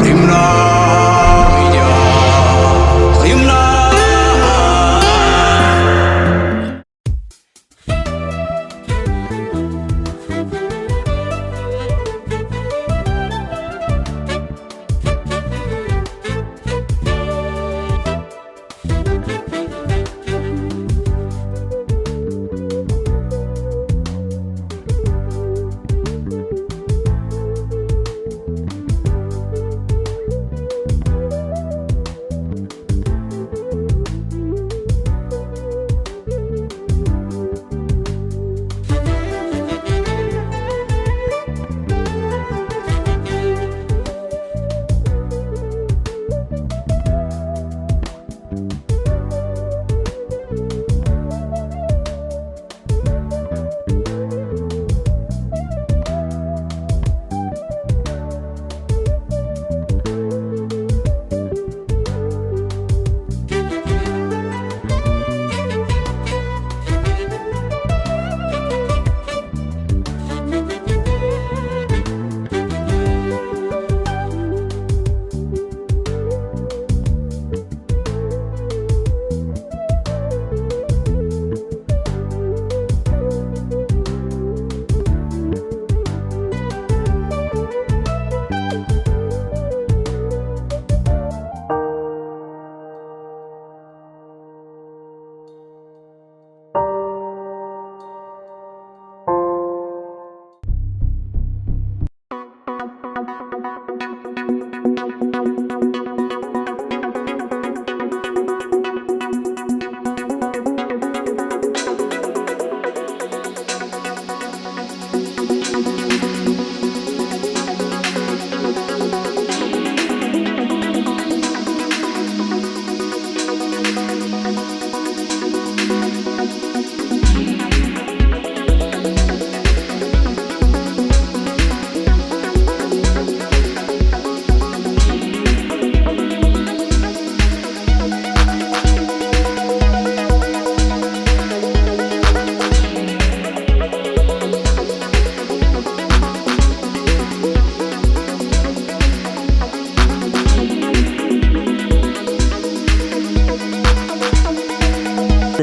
ሪምና ሚድያ፣ ሪምና።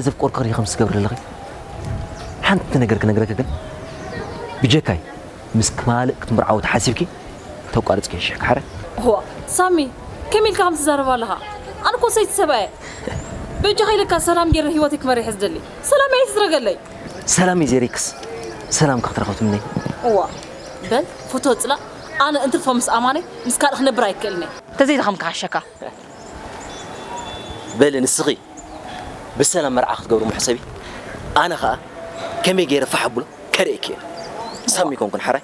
ዘፍቀርኩ ሪኢኺ ምስ ትገብሪ ዘለኺ ሓንቲ ነገር ክነግረኪ ግን ብጀካይ ምስ ካልእ ክትምርዓዊ ተሓሲብኪ ተቋርጽኪ ይሽሕክ ሓረ። እዋ ሳሚ፣ ከመይ ኢልካ ከም ትዛረብ ኣለኻ? ኣነ እኮ ሰይቲ ሰብኣየ። በጃኻ ኢለካ ሰላም ጌረ ህይወተይ ክመርሕ ዝደሊ። ሰላም እየ ትዝረገለይ። ሰላም እዩ ዜሪክስ። ሰላም ክትረኽብ ትምነይ። እዋ በል ፎቶ ጽላእ። ኣነ እንትርፎ ምስ ኣማነይ ምስ ካልእ ክነብር ኣይክእልን'የ። ተዘይተኸምካ ሓሸካ። በሊ ንስኺ ብሰላም መርዓ ክትገብሩ ምሕሰቢ። ኣነ ኸኣ ከመይ ገይረ ፋሕ ኣብሎ ከርእየኪ እየ። ሳሚ ኮንኩን ሓራይ።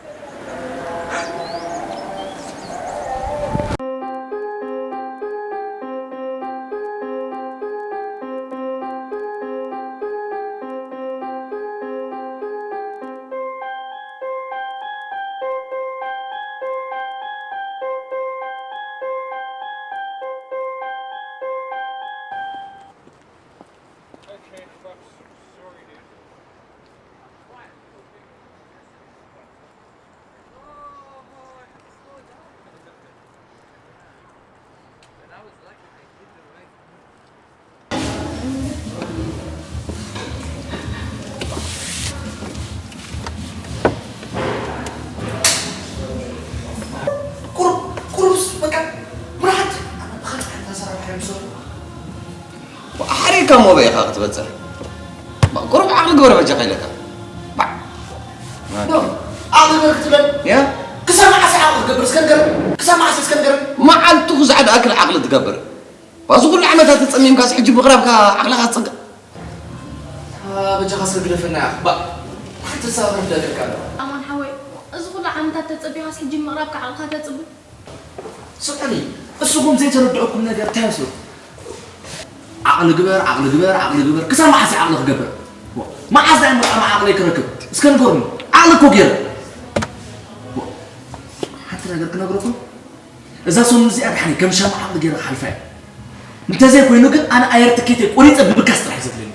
ቁሩብ ቁሩብስ በቃ ብርሃት። ሓሪርካ እሞ በይ ኢኻ ክትበጽሕ? ቁሩብ ዓቕሊ ግበር በጃኻ ኢለካ። ባዕ። ኖ፣ ዓቕሊ ግበር ክትብለኒ? ያ? ክሳብ መዓስ ዓቕሊ ክገብር እስከ ንገረኒ? ክሳብ መዓስ እስከ ንገረኒ? መዓልቱ ክሳዕ ዝኣክል ዓቕሊ ትገብር። ባዚ ኩሉ ዓመታት ተጸሚምካስ ሕጂ ምቕራብካ ዓቕልኻ ትጽንቀቕ? አ፣ በጃኻ እስከ ግደፈና። ባ፣ ሓንቲ ዛረባ ክብለካ ኣለኹ። ኣማን ሓወይ፣ እዚ ኩሉ ዓመታት ተጸቢኻስ ሕጂ ምቕራብካ ዓቕልኻ ተጽብብ? ስምዑኒ፣ እስኹም ዘይተረድአኩም ነገር እንታይ መስለኩም? ዓቕሊ ግበር፣ ዓቕሊ ግበር፣ ዓቕሊ ግበር፣ ክሳብ መዓስ ዓቕሊ ክገብር? መዓስ ዳኣ ምርቃም ዓቕለይ ክረክብ? እስከ ንገሩኒ። ዓቕሊ እኮ ገይረ። ሓንቲ ነገር ክነግረኩም፣ እዛ ሰሙን እዚኣ ደሓነይ ከም ሻማ ዓቕሊ ገይረ ክሓልፋ እየ። እንተዘይኮይኑ ግን ኣነ ኣየር ትኬተይ ቆሪፀ ምብጋስ ጥራሕ እዩ ዘድልየኒ።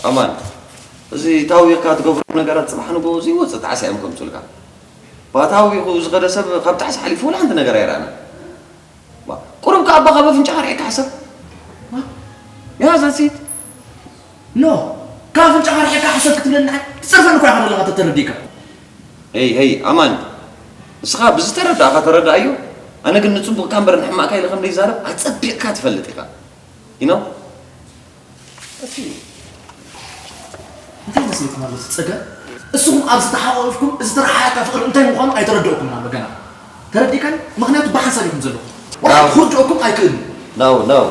ኣማን፣ እዚ ታዊኽካ ትገብሮ ነገራት ፅባሕ ንግሆ ዘይወፅእ ጣዕሳ እዮም ከምፁልካ። ባታዊ ይኹ ዝኸደ ሰብ ካብ ታሕሲ ሓሊፉ ወላ ሓንቲ ነገር ኣይረኣና። ዋ፣ ቁሩብ ከኣ ኣባኻ በፍንጫኻ ርሒካ ሕሰብ። ዋ፣ ያ ዘሲት። ኖ፣ ካብ ኣፍንጫኻ ርሒካ ሕሰብ ክትብለኒ ትጸርፈኒ እኮ ኢኻ ዘለኻ ተተረዲእካ። ሄይ፣ ሄይ፣ ኣማን፣ ንስኻ ብዝተረዳእኻ ተረዳእዮ። ኣነ ግን ንጽቡቕካ እምበር ንሕማቕካ ኢለ ከም ዘይዛረብ ኣጸቢቕካ ትፈልጥ ኢኻ። You know? እቲ እንታይ መስለኩም ኣሎ እቲ ጸገም? እስኹም ኣብ ዝተሓቋቐፍኩም ዝተረሓሓካ ፍቕሪ እንታይ ምዃኑ ኣይተረድኦኩምን ኣሎ ገና። ተረዲእካኒ? ምኽንያቱ ብሓንሳብ ኢኹም ዘለኹም። ዋላ ናው። ክርድኦኩም ኣይክእልን። ናው፣ ናው።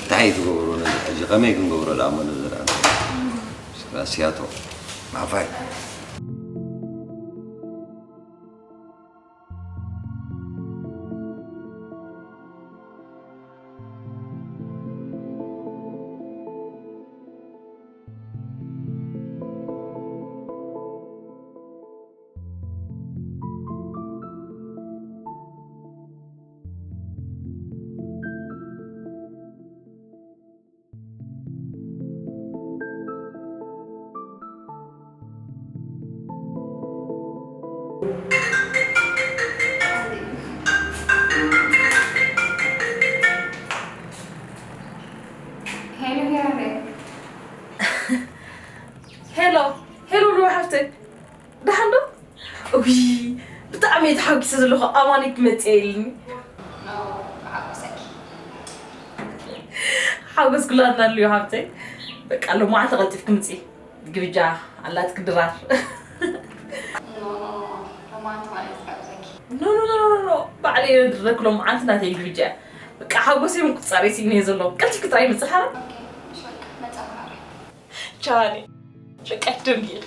እንታይ ትገብሩ ነዚ ሕጂ? ከመይ ክንገብሮ ደኣ እሞ ነዚ ደኣ? ስራ ሲያቶ። ማፋይ። ሄሎ፣ ሄሎ፣ ሄሎ፣ ሉሉ ሓፍተይ፣ ደሓን ዶ? ውይ፣ ብጣዕሚ እየ ተሓጒሰ ዘለኹ። ኣማኒ ክትመጽእ ኢልኒ። ኖ፣ ክሓጉሰኪ። ሓጎስ ኩላትና ኣልዩ ሓፍተይ። በቃ፣ ሎማዓንቲ ቀልጢፍኪ ምጺ። ግብጃ ኣላትኪ ድራር። ኖ፣ ኖ፣ ኖ፣ ኖ። ሎማዓንቲ ማለት ይጋብዘኪ። ኖ፣ ኖ፣ ኖ፣ ኖ፣ ኖ። ባዕለይ እየ ዝድረክ ሎማዓንቲ ናተይ ግብጃ። በቃ፣ ሓጎሰይ ምቁጽጻር እየ ስኢነ ዘለኹ። ቀልጢፍኪ ጥራይ ምጺ ሓራ። ኦኬ፣ እሺ፣ በቃ፣ መጻ ሓራ። ቻኔ፣ በቃ፣ ትደንግዒ።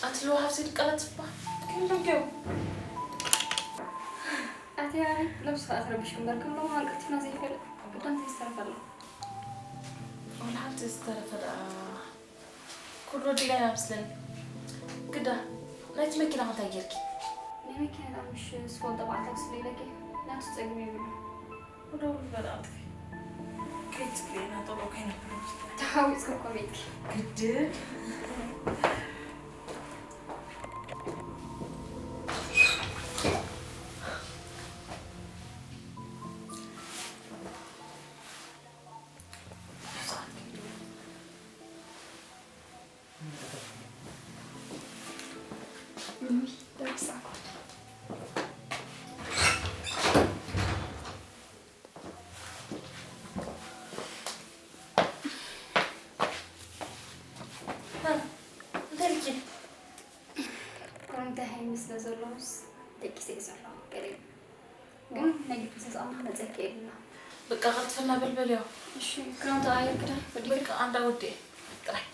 ኣቲ ሉሉ ሓፍተይ ድቃላትባ። ክንደንገው። ኣቲ ኣረ፣ ነብስኻ ኣትረብሽ እምበር፣ ከም ሎሚ ኣንቀልቲፍና ዘይፈልጥ ግዳም ዘይዝተረፈ ኣሎ። ወላ ሓንቲ ዝተረፈ ደኣ ኩሉ ዲና ኢና መስለኒ። ግዳ፣ ናይቲ መኪና እንታይ ጌርኪ? ናይ መኪና ደኣ ምሽ ስፖል ተባዕታ ክስለ ኢለኪ፣ ናቱ ጸገም የብሉ። ወደ ውልበል ኣጥፊ። ከይትጽግዕና ጥሩ ከይነብር። ተሃዊጽኪ እኮ ቤትኪ። ግድን። እንታይ ኢልኪ? ኮረንታ ሃይሚ ስለ ዘለኹስ ደቂሰ እየ ዘለኹ ገለ። ግን ናይ ግድን ስለ ዝኣመንኩ መጸኪ የብልና። በቃ ቀልጥፍና በልበልዮ። እሺ፣ ክዳን ተቐያይር ክዳን ወዲእኪ? በቃ ኣንዳ ወዲኤ ጥራይ።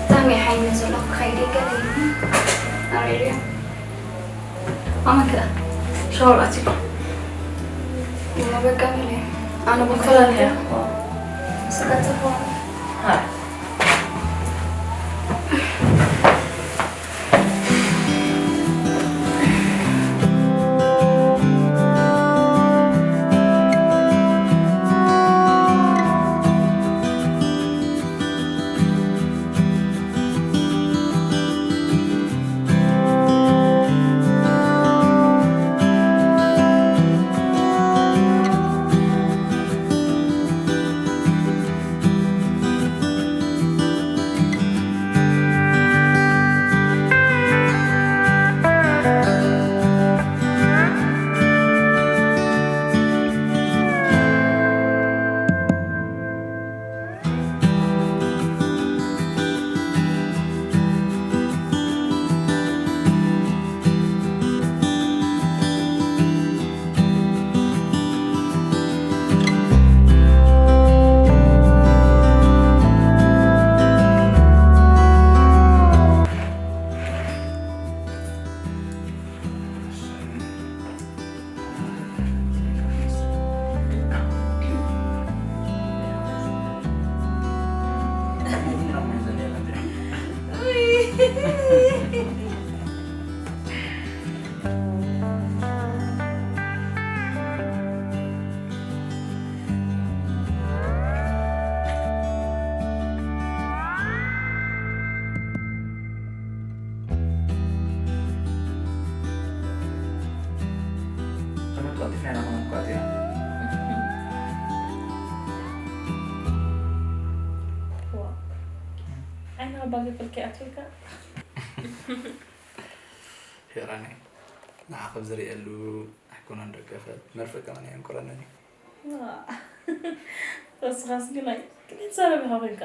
ብጣዕሚ ሓይሊ ዘለኹ ከይደ ገለ ኣረድዮ ኣመከ ሻወር ኣትዩ እሞ በቃ በለ ኣነ በኮላለያ ስጋተፎ ዓይንኻ ባገፈልካ ይኣክልካ። ሄራኒ ንዓኺ ዝርእየሉ ኣይኮነን ደገፈ መርፍእ ከማን የንቁረኒ እዩ ተስኻስ ግን ኣይ ክንዲ ትዛረብ ኢኻ ኮንካ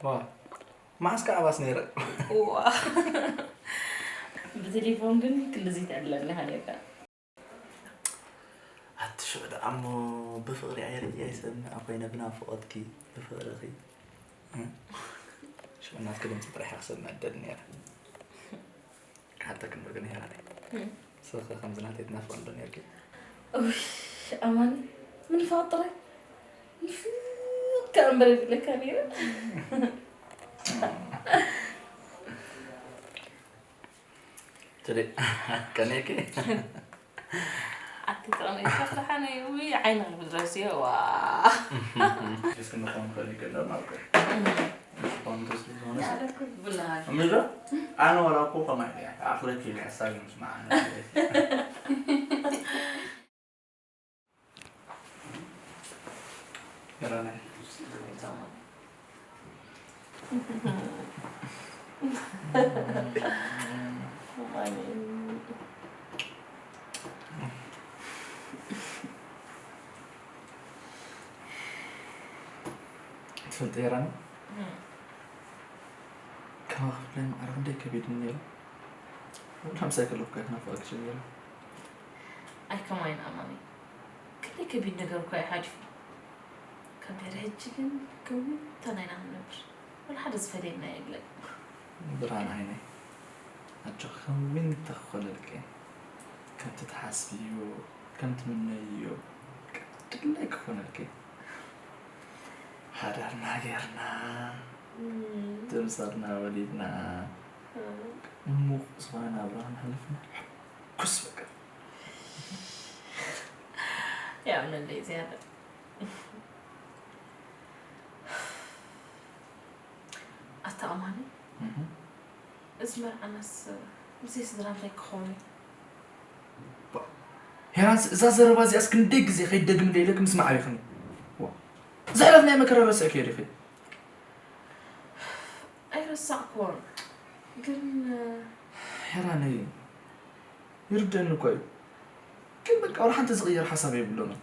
ዋ መዓስ ከዓባስ ነይረ ዋ ብቴሌፎን ግን ክንድዚ ትዕድለኒ ኢኻ ነርካ ኣቲ ሽዑ ደኣ እሞ ብፍቕሪ ኣይርእያ ይሰምዕ ኮይነ ብናፍቖትኪ ብፍቕርኺ ሽዑ ናትኪ ድምፂ ጥራሕ እያ ክሰምዕ እደሊ ነይረ ክሓተኪ እምበር ግን ሄራነይ ንስኺ ከ ከምዚ ናተይ ትናፍቕኒ ዶ ነይርኪ ኡይ ኣማኒ ምንፋቕ ጥራይ ምፍቅ ከኣ እምበር የድለካ ነይረ ትሪ ቀኔኪ ኣቲ ተቐኒጥካ ስራሓ ናይ ውይ ዓይኒ ክብድረስ እዮ ዋ እስኪ ንኾን ከሊገለ ማለት እዩ ዝኾን ተስሊ ዝኾነ ብልሃል ምንዶ ኣነ ወላ እኮ ከማይ እያ ኣኽለኪ እያ ሳግምስ መዓነ ይራናይ ትፈልጢ ሄራኒ ከማኺ ብፍላይ ማዕረ ክንደይ ከቢድኒ ነይሩ ወላ ምሳይ ከለኹ እኳ ክናፍቐኪ ጀሚረ ኣይከማይን ኣማኒ ክንደይ ከቢድ ነገር እኳ እዩ ሓሊፉ ካብ ድሕሪ ሕጂ ግን ክውንታ ናይና ክንነብር ወላ ሓደ ዝፈለየና የለን ብርሃን ዓይነይ ኣጆኺ ከም ዊንታ ክኾነልኪ ከምቲ ትሓስብዮ ከም ትምነይዮ ድላይ ክኾነልኪ ሓዳርና ጌርና ደምሳርና ወሊድና እሙቕ ዝኾነ ናብራ ክነሕልፍና ሕኩስ በቃ ያው ነለይ ዝያዳ ኣታ ኣማኒ እዚ መርዓናስ ብዘይ ስድራ እንታይ ክኸውን እዩ ሄራንስ እዛ ዘረባ እዚኣስ ክንደይ ግዜ ከይደግምለ ኢለክ ምስማዕ ኣቢኽኒ ዘሕለፍናዮ መከራ ረሲዕክዮ ዲኺ ኣይረሳዕክዎን ግን ሄራነይ ይርደኒ እኮ እዩ ግን በቃ ወላ ሓንቲ ዝቕየር ሓሳብ የብሎምን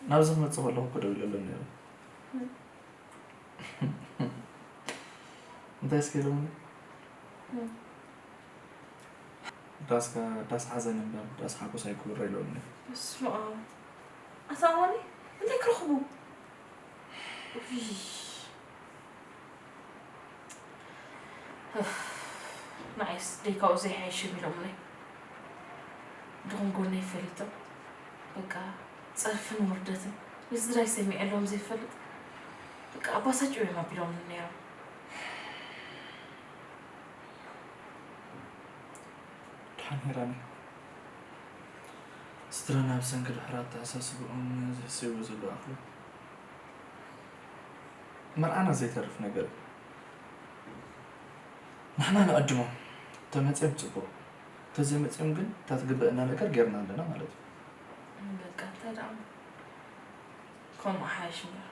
ናብዚ ክመፅእ ከለኹ እኮ ደዊለሎም ነይረ እንታይ እስከ ኢሎምኒ ዳስካ ዳስ ሓዘን እምበር ዳስ ሓጎስ ኣይክብሮ ኢሎምኒ በስመ ኣብ ኣታ ኣማኒ እንታይ ክረኽቡ? ውይ። እፍ፣ ንዓይስ ደይ ካብኡ ዘይሓይሽ እዮም ኢሎምኒ። ድኹም ጎነይ ፈሊጦም፣ በቃ፣ ጸርፍን ውርደትን ንስድራይ ሰሚዐሎም ዘይፈልጥ፣ በቃ፣ ኣባሳጭው እዮም ኣቢሎምኒ ነይሮም። ድሓን ሄራኒ፣ ስድራና ብሰንኪ ድሑር ኣተሓሳስብኦም ዝሕሰይዎ ዘለዉ ኣኽሉ መርዓና ዘይተርፍ ነገር እዩ። ንሕና ንዕድሞም፣ ተመፅዮም ፅቡቕ፣ ተዘይመፅዮም ግን እታ ትግበአና ነገር ጌርና ኣለና ማለት እዩ። በቃ እንታይ ደኣ ከምኡ ሓይሽ እምበር።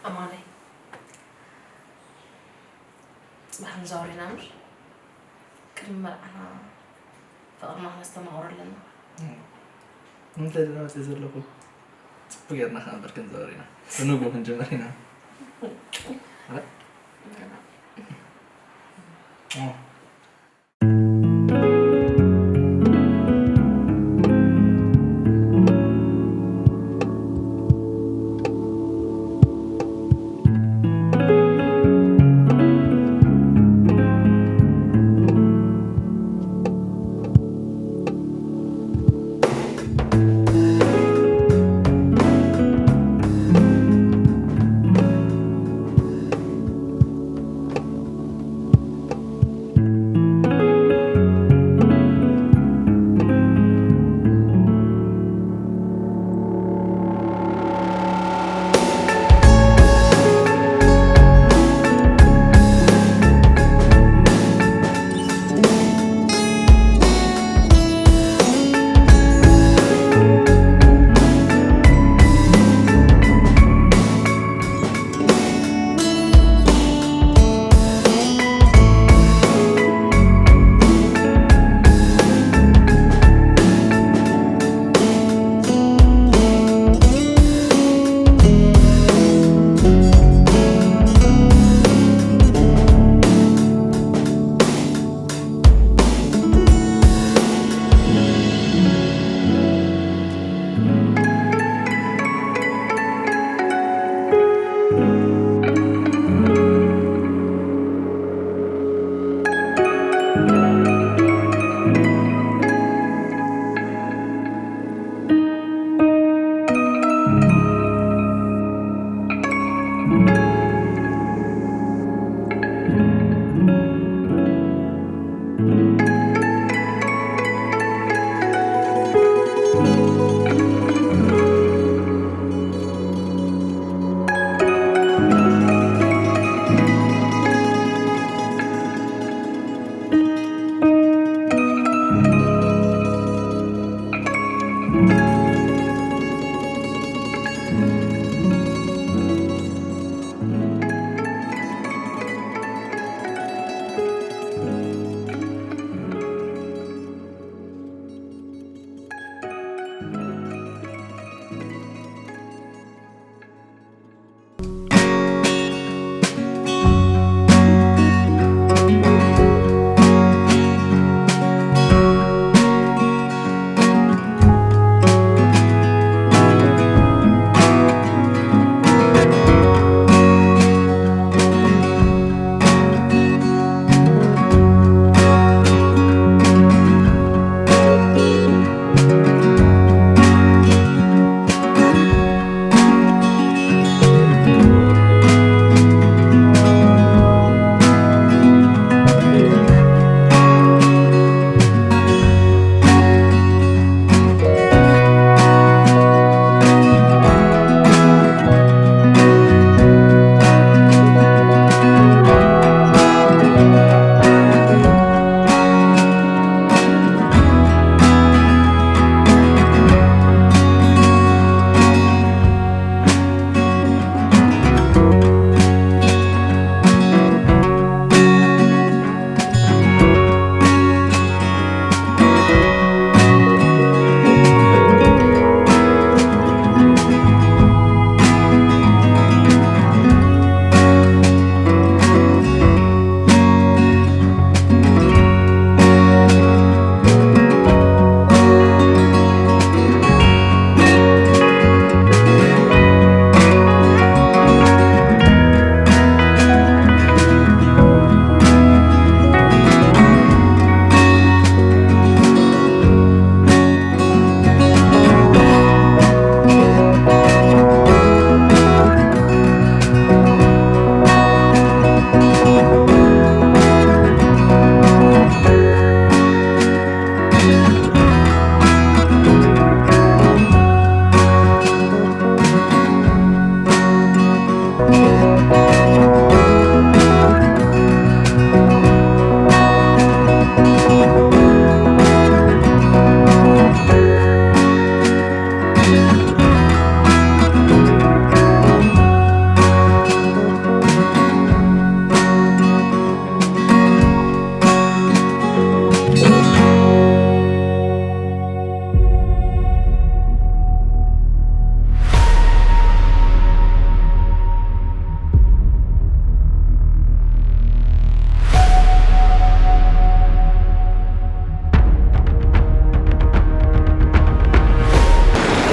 ኣማነይ፣ ፅባሕ ክንዛወር ኢና እምበር፣ ቅድሚ መርዓና ፍቕርና ክነስተማቕሮ ኣለና። እንታይ ደኣ መፅእ ዘለኹ? ፅቡቅ ጌርና ከዓ እምበር ክንዛወር ኢና። ብንጉ ክንጅምር ኢና።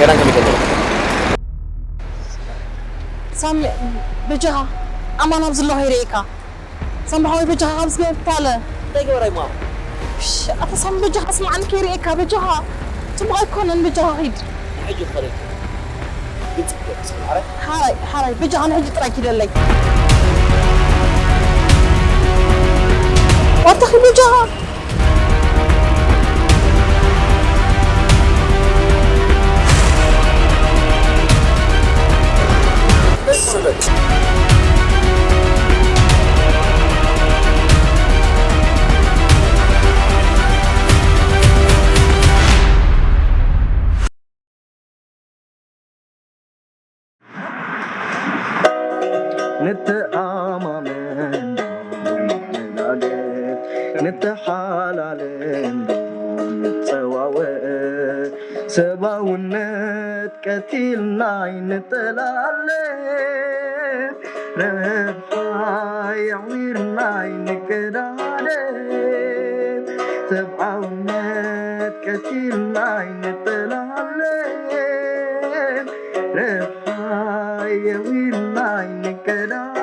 ሰላም ከመይ ገለ? ሳሚ፣ በጃኻ ኣማን ኣብ ዘለኹ ይርእየካ። ሳሚ ሓወይ፣ በጃኻ ካብ ዝገበርካለ። እንታይ ገበራይ እሞ? እሽ፣ ኣታ ሳሚ፣ በጃኻ ስምዓኒ ከይርእየካ፣ በጃኻ። ጽቡቕ ኣይኮነን፣ በጃኻ ኺድ። ንሕጂ ክኸደልካ። ግን ጽቡቕ ገይርካ ስምዓኒ። ሓራይ፣ ሓራይ፣ በጃኻ ንሕጂ ጥራይ ኪደለይ። ዋታ ኺድ በጃኻ። ንተኣማመን፣ ንተሓላለ፣ ንጸዋወ፣ ሰብኣውነት ቀቲልና ኣይንጠላለ፣ ረብሓ የዕዊርና ኣይንቀዳደ፣ ሰብኣውነት ቀቲልና ኣይንጠላለ፣ ረብሓ የዕዊርና ኣይንቀዳደ።